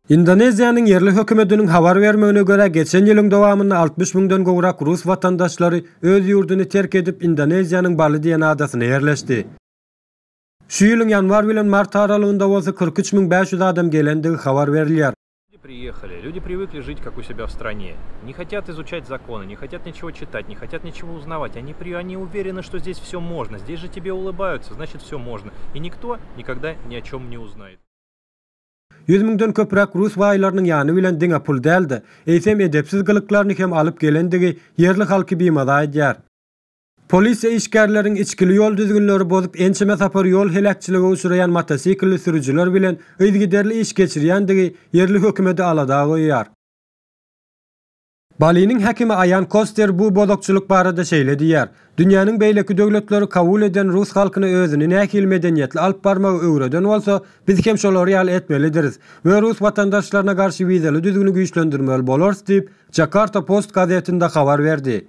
Indoneziýanyň ýerli hökümetiniň habar bermegine görä, geçen ýylyň dowamynda 60 müňden gowrak rus watandaşlary öz ýurduny terk edip, Indoneziýanyň Bali diýen adasyna ýerleşdi. Şu ýylyň ýanwar bilen mart aralygynda bolsa 43 500 adam gelendigi habar berilýär. Приехали, люди привыкли жить как у себя в стране, не хотят изучать законы, не хотят ничего читать, не хотят ничего узнавать, они, при, они уверены, что здесь все можно, здесь же тебе улыбаются, значит все можно, и никто никогда ни о чем не узнает. 100 müňden köpräk rus baýlarynyň ýany bilen diňe pul däl-de, eýsem edepsiz gylyklaryny hem alyp gelendigi ýerli halky bimaza edýär. Polisiýa işgärleriň içkili ýol düzgünleri bozup ençeme sapar ýol heläkçilige uçraýan motosiklli sürüjiler bilen yzygiderli iş geçirýändigi ýerli hökümeti alada goýýar. Baliniň häkimi Aýan Koster bu bozukçylyk barada şeýle diýýär, Dünýäniň beýleki döwletleri kabul eden rus halkyna özüni nähili medeniýetli alyp barmagy öwreden bolsa, biz hem şolar ýaly etmelidiris we rus watandaşlaryna garşy wizaly düzgüni güýçlendirmeli bolarys diýip, Jakarta Post gazetinde habar berdi.